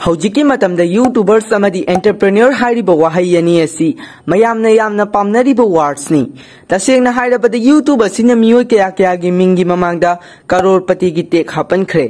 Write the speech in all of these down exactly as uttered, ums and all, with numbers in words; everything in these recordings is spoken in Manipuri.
ꯍꯧꯖꯤꯛꯀꯤ ꯃꯇꯝꯗ YouTubers ꯑꯃꯗꯤ entrepreneur ꯍꯥꯏꯔꯤꯕ ꯋꯥꯍꯩ ꯑꯅꯤ ꯑꯁꯤ ꯃꯌꯥꯝꯅ ꯌꯥꯝꯅ ꯄꯥꯝꯅꯔꯤꯕ wordsꯅꯤ꯫ ꯇꯁꯦꯡꯅ ꯍꯥꯏꯔꯕꯗ YouTube ꯑꯁꯤꯅ ꯃꯤꯑꯣꯏ ꯀꯌꯥ ꯀꯌꯥꯒꯤ ꯃꯤꯡꯒꯤ ꯃꯃꯥꯡꯗ ꯀꯔꯣꯔꯄꯇꯤꯒꯤ tag ꯍꯥꯞꯄꯟꯈ꯭ꯔꯦ꯫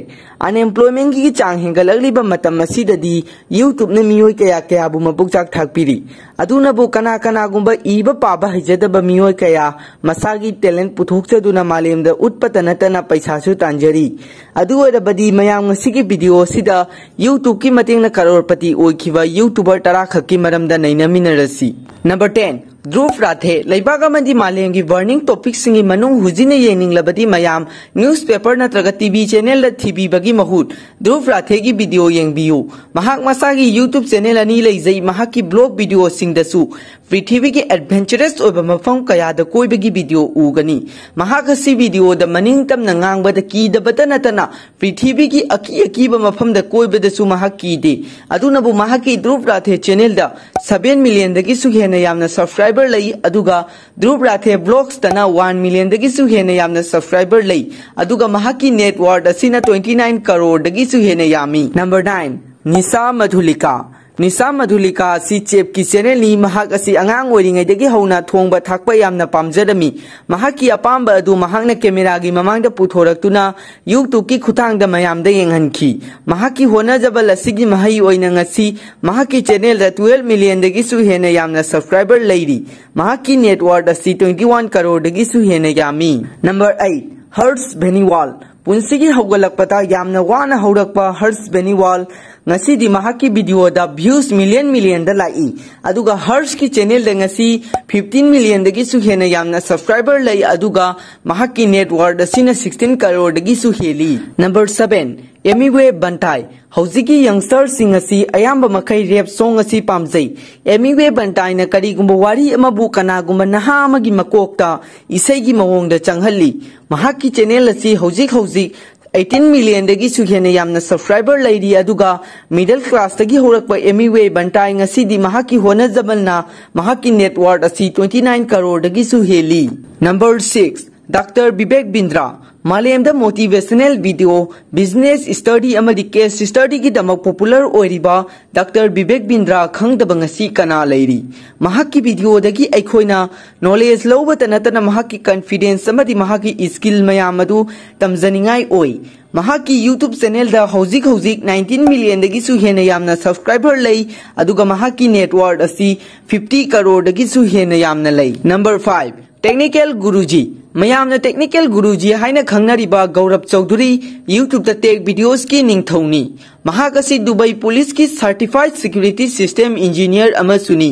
Unemploymentꯒꯤ ꯆꯥꯡ ꯍꯦꯟꯒꯠꯂꯛꯂꯤꯕ ꯃꯇꯝ ꯑꯁꯤꯗꯗꯤ YouTubeꯅ ꯃꯤꯑꯣꯏ ꯀꯌꯥ ꯀꯌꯥꯕꯨ ꯃꯄꯨꯛꯆꯥꯛ ꯊꯥꯛꯄꯤꯔꯤ꯫ ꯑꯗꯨꯅꯕꯨ ꯀꯅꯥ ꯀꯅꯥꯒꯨꯝꯕ ꯏꯕ ꯄꯥꯕ ꯍꯩꯖꯗꯕ ꯃꯤꯑꯣꯏ ꯀꯌꯥ ꯃꯁꯥꯒꯤ talent ꯄꯨꯊꯣꯛꯆꯗꯨꯅ ꯃꯥꯂꯦꯝꯗ ꯎꯠꯄꯇ ꯅꯠꯇꯅ ꯄꯩꯁꯥꯁꯨ ꯇꯥꯟꯖꯔꯤ꯫ ꯑꯗꯨ ꯑꯣꯏꯔꯕꯗꯤ ꯃꯌꯥꯝ ꯉꯁꯤꯒꯤ video ꯑꯁꯤꯗ YouTubeꯀꯤ ꯃꯇꯦꯡꯅ ꯀꯔꯣꯔꯄꯇꯤ ꯑꯣꯏꯈꯤꯕ YouTuber ꯇꯔꯥ ꯈꯛꯀꯤ ꯃꯔꯝꯗ ꯅꯩꯅꯃꯤꯟꯅꯔꯁꯤ꯫ Number ten, ꯙ꯭ꯔꯨꯕ ꯔꯥꯊꯦ꯫ ꯂꯩꯕꯥꯛ ꯑꯃꯗꯤ ꯃꯥꯂꯦꯝꯒꯤ burning topicꯁꯤꯡꯒꯤ ꯃꯅꯨꯡ ꯍꯨꯖꯤꯟꯅ ꯌꯦꯡꯅꯤꯡꯂꯕꯗꯤ ꯃꯌꯥꯝ newspaper ꯅꯠꯇ꯭ꯔꯒ TV channelꯗ ꯊꯤꯕꯤꯕꯒꯤ ꯃꯍꯨꯠ ꯙ꯭ꯔꯨꯕ ꯔꯥꯊꯦꯒꯤ video ꯌꯦꯡꯕꯤꯌꯨ꯫ ꯃꯍꯥꯛ ꯃꯁꯥꯒꯤ YouTube channel ꯑꯅꯤ ꯂꯩꯖꯩ꯫ ꯃꯍꯥꯛꯀꯤ vlog videoꯁꯤꯡꯗꯁꯨ ꯄ꯭ꯔꯤꯊꯤꯕꯤꯒꯤ adventurous ꯑꯣꯏꯕ ꯃꯐꯝ ꯀꯌꯥꯗ ꯀꯣꯏꯕꯒꯤ video ꯎꯒꯅꯤ꯫ ꯃꯍꯥꯛ ꯑꯁꯤ videoꯗ ꯃꯅꯤꯡ ꯇꯝꯅ ꯉꯥꯡꯕꯗ ꯀꯤꯗꯕꯇ ꯅꯠꯇꯅ ꯄ꯭ꯔꯤꯊꯤꯕꯤꯒꯤ ꯑꯀꯤ ꯑꯀꯤꯕ ꯃꯐꯝꯗ ꯀꯣꯏꯕꯗꯁꯨ ꯃꯍꯥꯛ ꯀꯤꯗꯦ꯫ ꯑꯗꯨꯅꯕꯨ ꯃꯍꯥꯛꯀꯤ ꯙ꯭ꯔꯨꯕ ꯔꯥꯊꯦ channelꯗ seven millionꯗꯒꯤꯁꯨ ꯍꯦꯟꯅ ꯌꯥꯝꯅ subscriber ꯂꯩ, ꯑꯗꯨꯒ ꯙ꯭ꯔꯨꯕ ꯔꯥꯊꯦ vlogsꯇꯅ one millionꯗꯒꯤꯁꯨ ꯍꯦꯟꯅ ꯌꯥꯝꯅ subscriber ꯂꯩ, ꯑꯗꯨꯒ ꯃꯍꯥꯛꯀꯤ net worth ꯑꯁꯤꯅ twenty nine crore ꯗꯒꯤꯁꯨ ꯍꯦꯟꯅ ꯌꯥꯝꯃꯤ꯫ Number nine, ꯅꯤꯁꯥ ꯃꯙꯨꯂꯤꯀꯥ꯫ ꯅꯤꯁꯥ ꯃꯙꯨꯂꯤꯀꯥ ꯑꯁꯤ ꯆꯦꯞꯀꯤ channelꯅꯤ꯫ ꯃꯍꯥꯛ ꯑꯁꯤ ꯑꯉꯥꯡ ꯑꯣꯏꯔꯤꯉꯩꯗꯒꯤ ꯍꯧꯅ ꯊꯣꯡꯕ ꯊꯥꯛꯄ ꯌꯥꯝꯅ ꯄꯥꯝꯖꯔꯝꯃꯤ꯫ ꯃꯍꯥꯛꯀꯤ ꯑꯄꯥꯝꯕ ꯑꯗꯨ ꯃꯍꯥꯛꯅ cameraꯒꯤ ꯃꯃꯥꯡꯗ ꯄꯨꯊꯣꯔꯛꯇꯨꯅ YouTubeꯀꯤ ꯈꯨꯠꯊꯥꯡꯗ ꯃꯌꯥꯝꯗ ꯌꯦꯡꯍꯟꯈꯤ꯫ ꯃꯍꯥꯛꯀꯤ ꯍꯣꯠꯅꯖꯃꯜ ꯑꯁꯤꯒꯤ ꯃꯍꯩ ꯑꯣꯏꯅ ꯉꯁꯤ ꯃꯍꯥꯛꯀꯤ channelꯗ twelve millionꯗꯒꯤꯁꯨ ꯍꯦꯟꯅ ꯌꯥꯝꯅ subscriber ꯂꯩꯔꯤ꯫ ꯃꯍꯥꯛꯀꯤ net worth ꯑꯁꯤ twenty one croreꯗꯒꯤꯁꯨ ꯍꯦꯟꯅ ꯌꯥꯝꯃꯤ꯫ Number eight, ꯍꯔꯁ ꯕꯦꯅꯤꯋꯥꯜ꯫ ꯄꯨꯟꯁꯤꯒꯤ ꯍꯧꯒꯠꯂꯛꯄꯗ ꯌꯥꯝꯅ ꯋꯥꯅ ꯍꯧꯔꯛꯄ ꯍꯔꯁ ꯕꯦꯅꯤꯋꯥꯜ ꯉꯁꯤꯗꯤ ꯃꯍꯥꯛꯀꯤ videoꯗ views million millionꯗ ꯂꯥꯛꯏ꯫ ꯑꯗꯨꯒ ꯍꯔꯁꯀꯤ channelꯗ ꯉꯁꯤ fifteen millionꯗꯒꯤꯁꯨ ꯍꯦꯟꯅ ꯌꯥꯝꯅ subscriber ꯂꯩ, ꯑꯗꯨꯒ ꯃꯍꯥꯛꯀꯤ net worth ꯑꯁꯤꯅ sixteen croreꯗꯒꯤꯁꯨ ꯍꯦꯜꯂꯤ꯫ Number seven, ꯑꯦꯃꯤꯋꯦ ꯕꯟꯇꯥꯏ꯫ ꯍꯧꯖꯤꯛꯀꯤ youngsterꯁꯤꯡ ꯑꯁꯤ ꯑꯌꯥꯝꯕ ꯃꯈꯩ rap song ꯑꯁꯤ ꯄꯥꯝꯖꯩ꯫ ꯑꯦꯃꯤꯋꯦ ꯕꯟꯇꯥꯏꯅ ꯀꯔꯤꯒꯨꯝꯕ ꯋꯥꯔꯤ ꯑꯃꯕꯨ ꯀꯅꯥꯒꯨꯝꯕ ꯅꯍꯥ ꯑꯃꯒꯤ ꯃꯀꯣꯛꯇ ꯏꯁꯩꯒꯤ ꯃꯑꯣꯡꯗ ꯆꯪꯍꯜꯂꯤ꯫ ꯃꯍꯥꯛꯀꯤ channel ꯑꯁꯤ ꯍꯧꯖꯤꯛ ꯍꯧꯖꯤꯛ eighteen millionꯗꯒꯤꯁꯨ ꯍꯦꯟꯅ ꯌꯥꯝꯅ subscriber ꯂꯩꯔꯤ, ꯑꯗꯨꯒ middle classꯇꯒꯤ ꯍꯧꯔꯛꯄ ꯑꯦꯃꯤꯋꯦ ꯕꯟꯇꯥꯏ ꯉꯁꯤꯗꯤ ꯃꯍꯥꯛꯀꯤ ꯍꯣꯠꯅꯖꯃꯜꯅ ꯃꯍꯥꯛꯀꯤ net worth ꯑꯁꯤ twenty nine croreꯗꯒꯤꯁꯨ ꯍꯦꯜꯂꯤ꯫ Number six, Doctor Bibek ꯕꯤꯟꯗ꯭ꯔꯥ꯫ ꯃꯥꯂꯦꯝꯗ motivational video, business study ꯑꯃꯗꯤ case study ꯒꯤꯗꯃꯛ popular ꯑꯣꯏꯔꯤꯕ ꯗꯥꯛꯇꯔ ꯕꯤꯕꯦꯛ ꯕꯤꯟꯗ꯭ꯔꯥ ꯈꯪꯗꯕ ꯉꯁꯤ ꯀꯅꯥ ꯂꯩꯔꯤ? ꯃꯍꯥꯛꯀꯤ video ꯗꯒꯤ ꯑꯩꯈꯣꯏꯅ knowledge ꯂꯧꯕꯇ ꯅꯠꯇꯅ ꯃꯍꯥꯛꯀꯤ confidence ꯑꯃꯗꯤ ꯃꯍꯥꯛꯀꯤ skill ꯃꯌꯥꯝ ꯑꯗꯨ ꯇꯝꯖꯅꯤꯡꯉꯥꯏ ꯑꯣꯏ꯫ ꯃꯍꯥꯛꯀꯤ YouTube channel ꯗ ꯍꯧꯖꯤꯛ ꯍꯧꯖꯤꯛ nineteen million ꯗꯒꯤꯁꯨ ꯍꯦꯟꯅ ꯌꯥꯝꯅ subscriber ꯂꯩ, ꯑꯗꯨꯒ ꯃꯍꯥꯛꯀꯤ net worth ꯑꯁꯤ fifty crore ꯗꯒꯤꯁꯨ ꯍꯦꯟꯅ ꯌꯥꯝꯅ ꯂꯩ꯫ Number five, Technical Guruji꯫ ꯃꯌꯥꯝꯅ Technical Guruji ꯍꯥꯏꯅ ꯈꯪꯅꯔꯤꯕ ꯒꯧꯔꯕ ꯆꯧꯙꯨꯔꯤ YouTube ꯇ tech videos ꯀꯤ ꯅꯤꯡꯊꯧꯅꯤ꯫ ꯃꯍꯥꯛ ꯑꯁꯤ ꯗꯨꯕꯩ ꯄꯨꯂꯤꯁꯀꯤ certified security system engineer ꯑꯃꯁꯨꯅꯤ꯫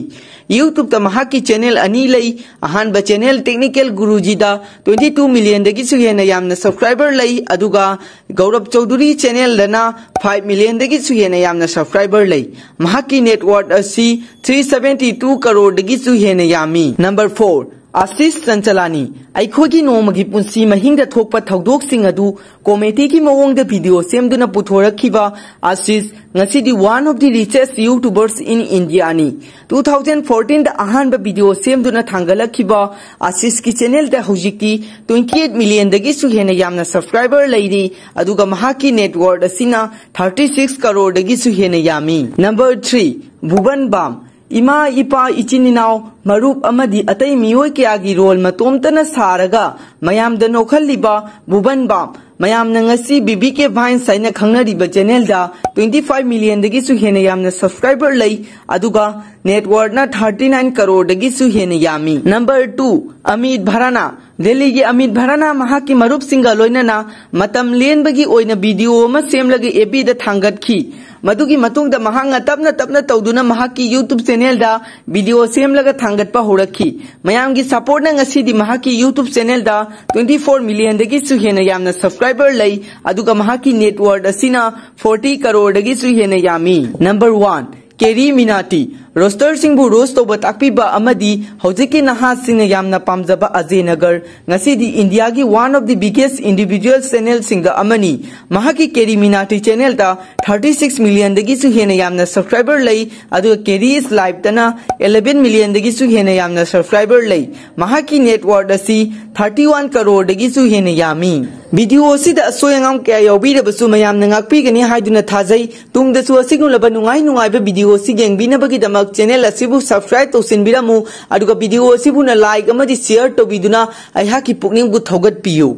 YouTube ꯇ ꯃꯍꯥꯛꯀꯤ channel ꯑꯅꯤ ꯂꯩ꯫ ꯑꯍꯥꯟꯕ channel Technical Guruji ꯗ twenty two million ꯗꯒꯤꯁꯨ ꯍꯦꯟꯅ ꯌꯥꯝꯅ subscriber ꯂꯩ, ꯑꯗꯨꯒ ꯒꯧꯔꯕ ꯆꯧꯙꯨꯔꯤ channel ꯗꯅ five million ꯗꯒꯤꯁꯨ ꯍꯦꯟꯅ ꯌꯥꯝꯅ subscriber ꯂꯩ꯫ ꯃꯍꯥꯛꯀꯤ net worth ꯑꯁꯤ three seventy two crore ꯗꯒꯤꯁꯨ ꯍꯦꯟꯅ ꯌꯥꯝꯃꯤ꯫ Number four, Ashish ꯆꯟꯆꯂꯥꯅꯤ꯫ ꯑꯩꯈꯣꯏꯒꯤ ꯅꯣꯡꯃꯒꯤ ꯄꯨꯟꯁꯤ ꯃꯍꯤꯡꯗ ꯊꯣꯛꯄ ꯊꯧꯗꯣꯛꯁꯤꯡ ꯑꯗꯨ comedy ꯒꯤ ꯃꯑꯣꯡꯗ video ꯁꯦꯝꯗꯨꯅ ꯄꯨꯊꯣꯔꯛꯈꯤꯕ ꯑꯥꯁꯤꯁ ꯉꯁꯤꯗꯤ one of the richest YouTubers in India ꯅꯤ꯫ Two thousand fourteen ꯗ ꯑꯍꯥꯟꯕ video ꯁꯦꯝꯗꯨꯅ ꯊꯥꯡꯒꯠꯂꯛꯈꯤꯕ ꯑꯥꯁꯤꯁꯀꯤ channel ꯗ ꯍꯧꯖꯤꯛꯇꯤ twenty eight million ꯗꯒꯤꯁꯨ ꯍꯦꯟꯅ ꯌꯥꯝꯅ subscriber ꯂꯩꯔꯤ, ꯑꯗꯨꯒ ꯃꯍꯥꯛꯀꯤ net worth ꯑꯁꯤꯅ thirty six crore ꯗꯒꯤꯁꯨ ꯍꯦꯟꯅ ꯌꯥꯝꯃꯤ꯫ Number three, Bhuban balm. ꯏꯃꯥ, ꯏꯄꯥ, ꯏꯆꯤꯟ ꯏꯅꯥꯎ, ꯃꯔꯨꯞ ꯑꯃꯗꯤ ꯑꯇꯩ ꯃꯤꯑꯣꯏ ꯀꯌꯥꯒꯤ role ꯃꯇꯣꯝꯇꯅ ꯁꯥꯔꯒ ꯃꯌꯥꯝꯗ ꯅꯣꯛꯍꯜꯂꯤꯕ ꯚꯨꯕꯟ ꯕꯥꯝ꯫ ꯃꯌꯥꯝꯅ ꯉꯁꯤ B B K Vines ꯍꯥꯏꯅ ꯈꯪꯅꯔꯤꯕ channel ꯗ twenty five million ꯗꯒꯤꯁꯨ ꯍꯦꯟꯅ ꯌꯥꯝꯅ subscriber ꯂꯩ, ꯑꯗꯨꯒ net worth ꯅ thirty nine crore ꯗꯒꯤꯁꯨ ꯍꯦꯟꯅ ꯌꯥꯝꯃꯤ꯫ Number two, Amit ꯚꯔꯥꯅꯥ꯫ ꯗꯦꯜꯂꯤꯒꯤ ꯑꯃꯤꯠ ꯚꯔꯥꯅꯥ ꯃꯍꯥꯛꯀꯤ ꯃꯔꯨꯞꯁꯤꯡꯒ ꯂꯣꯏꯅꯅ ꯃꯇꯝ ꯂꯦꯟꯕꯒꯤ ꯑꯣꯏꯅ video ꯑꯃ ꯁꯦꯝꯂꯒ F B ꯗ ꯊꯥꯡꯒꯠꯈꯤ꯫ ꯃꯗꯨꯒꯤ ꯃꯇꯨꯡꯗ ꯃꯍꯥꯛꯅ ꯇꯞꯅ ꯇꯞꯅ ꯇꯧꯗꯨꯅ ꯃꯍꯥꯛꯀꯤ YouTube channel ꯗ video ꯁꯦꯝꯂꯒ ꯊꯥꯡꯒꯠꯄ ꯍꯧꯔꯛꯈꯤ꯫ ꯃꯌꯥꯝꯒꯤ support ꯅ ꯉꯁꯤꯗꯤ ꯃꯍꯥꯛꯀꯤ YouTube channel ꯗ twenty four million ꯗꯒꯤꯁꯨ ꯍꯦꯟꯅ ꯌꯥꯝꯅ subscriber ꯂꯩ, ꯑꯗꯨꯒ ꯃꯍꯥꯛꯀꯤ net worth ꯑꯁꯤꯅ forty crore ꯗꯒꯤꯁꯨ ꯍꯦꯟꯅ ꯌꯥꯝꯃꯤ꯫ Number one, ꯀꯦꯔꯤ ꯃꯤꯅꯥꯇꯤ꯫ Roasterꯁꯤꯡꯕꯨ roast ꯇꯧꯕ ꯇꯥꯛꯄꯤꯕ ꯑꯃꯗꯤ ꯍꯧꯖꯤꯛꯀꯤ ꯅꯍꯥꯁꯤꯡꯅ ꯌꯥꯝꯅ ꯄꯥꯝꯖꯕ ꯑꯖꯦ ꯅꯒꯔ, ꯉꯁꯤꯗꯤ Indiaꯒꯤ one of the biggest individual channelꯁꯤꯡꯗ ꯑꯃꯅꯤ꯫ ꯃꯍꯥꯛꯀꯤ ꯀꯦꯔꯤ ꯃꯤꯅꯥꯇꯤ channelꯗ thirty six millionꯗꯒꯤꯁꯨ ꯍꯦꯟꯅ ꯌꯥꯝꯅ subscriber ꯂꯩ, ꯑꯗꯨꯒ ꯀꯦꯔꯤ is lifeꯇꯅ eleven millionꯗꯒꯤꯁꯨ ꯍꯦꯟꯅ ꯌꯥꯝꯅ subscriber ꯂꯩ꯫ ꯃꯍꯥꯛꯀꯤ net worth ꯑꯁꯤ thirty one crore ꯗꯒꯤꯁꯨ ꯍꯦꯟꯅ ꯌꯥꯝꯃꯤ꯫ Video ꯑꯁꯤꯗ ꯑꯁꯣꯏ ꯑꯉꯥꯝ ꯀꯌꯥ ꯌꯥꯎꯕꯤꯔꯕꯁꯨ ꯃꯌꯥꯝꯅ ꯉꯥꯛꯄꯤꯒꯅꯤ ꯍꯥꯏꯗꯨꯅ ꯊꯥꯖꯩ꯫ ꯇꯨꯡꯗꯁꯨ ꯑꯁꯤꯒꯨꯝꯂꯕ ꯅꯨꯡꯉꯥꯏ ꯅꯨꯡꯉꯥꯏꯕ video ꯑꯁꯤ ꯌꯦꯡꯕꯤꯅꯕꯒꯤꯗꯃꯛ channel ꯑꯁꯤꯕꯨ subscribe ꯇꯧꯁꯤꯟꯕꯤꯔꯝꯃꯨ, ꯑꯗꯨꯒ video ꯑꯁꯤꯕꯨꯅ like ꯑꯃꯗꯤ share ꯇꯧꯕꯤꯗꯨꯅ ꯑꯩꯍꯥꯛꯀꯤ ꯄꯨꯛꯅꯤꯡꯕꯨ ꯊꯧꯒꯠꯄꯤꯌꯨ꯫